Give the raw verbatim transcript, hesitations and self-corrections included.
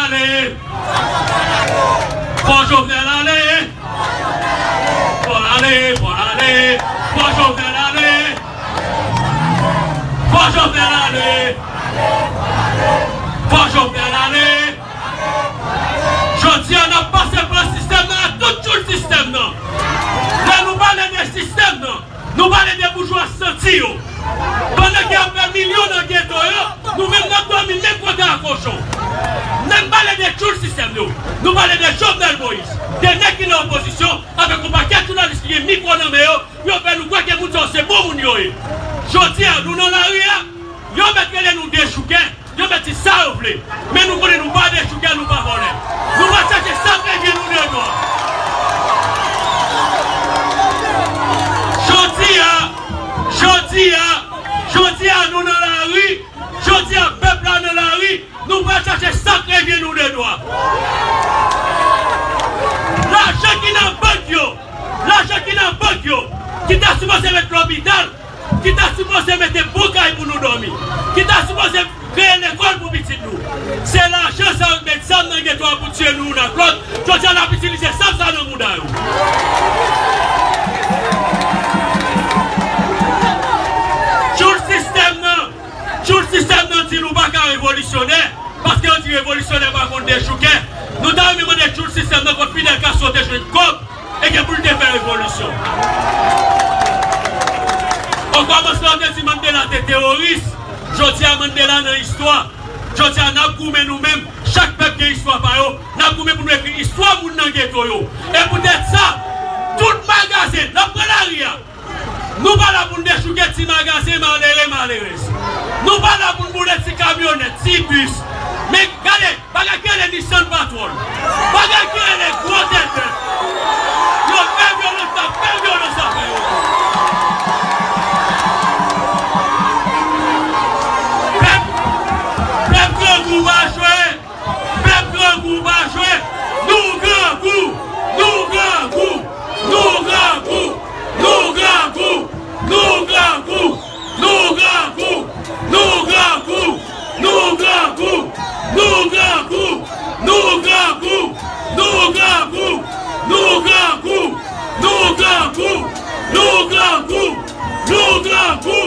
Ale! Fò Jovenel ale! Fò l ale, fò l ale! Fò Jovenel ale! Fò Jovenel ale! Fò Jovenel ale! Jodi a, n ap pase pran sistèm nan ak tout tchoul sistèm nan. Lè nou pale de sistèm nan, nou pale de boujwa santi yo. Pandan ke y ap fè milyon nan geto yo, nou menm n ap dòmi menm kote a kochon. Lè n pale de tchoul sistèm yo, nou pale de Jovenel Moïse, de nèg ki nan opozisyon, avèk yon pakèt jounalis ki gen mikwo nan men yo, yo fè nou kwè ke moun sa yo se bon moun yo ye. Jodi a, nou nan lari a, yo mèt rele nou dechoukè, yo mèt di sa yo vle. Men nou konnen nou pa dechoukè, nou pa vòlè. Nou pral chache sa k revyen nou de dwa. Jodi a, jodi a, jodi a, nou nan lari, jodi a, pèp la nan lari, nou pral chache sa k revyen nou de dwa. Lajan ki nan bank yo, lajan ki nan bank yo, ki ta sipoze met lopital, ki ta sipoze mete bon kay pou nou dòmi, ki ta sipoze kreye lekòl pou pitit nou. Se lajan sa yo k met zam nan geto a pou tiye nou youn ak lòt. Jodi a, n ap itilize zam sa nan mouda yo. Tchoul sistèm nan, tchoul sistèm nan di nou pa ka revolisyonè, paske yo di revolisyonè pa konn dechoukè. Nou ta renmen mande tchoul sistèm nan kot Fidel Castro te jwenn kòb e gen pou l te fè revolisyon. Okòmansman, yo te di Mandela te teworis. Jodi a, Mandela nan istwa. Jodi a, n ap goumen nou menm. Chak pèp gen istwa pa yo. N ap goumen pou nou ekri istwa moun nan geto yo. E poutèt sa, tout magazen, n ap pran lari a. Nou pa la pou n dechouke ti magazen malere, malerez. Nou pa la pou n boule ti kamyonèt, ti bis. Men gade, bagay ki rele Nissan Patrol. Bagay ki rele gwo tèt bèf. Yo fè vyolans, n ap fè vyolans avè yo. Pèp, pèp grangou pa jwe. Pèp grangou pa jwe. Nou grangou, nou grangou, nou grangou, nou grangou, nou grangou, nou grangou, nou grangou, nou grangou, nou grangou, nou grangou, nou grangou, nou grangou, nou grangou, nou grangou, nou grangou,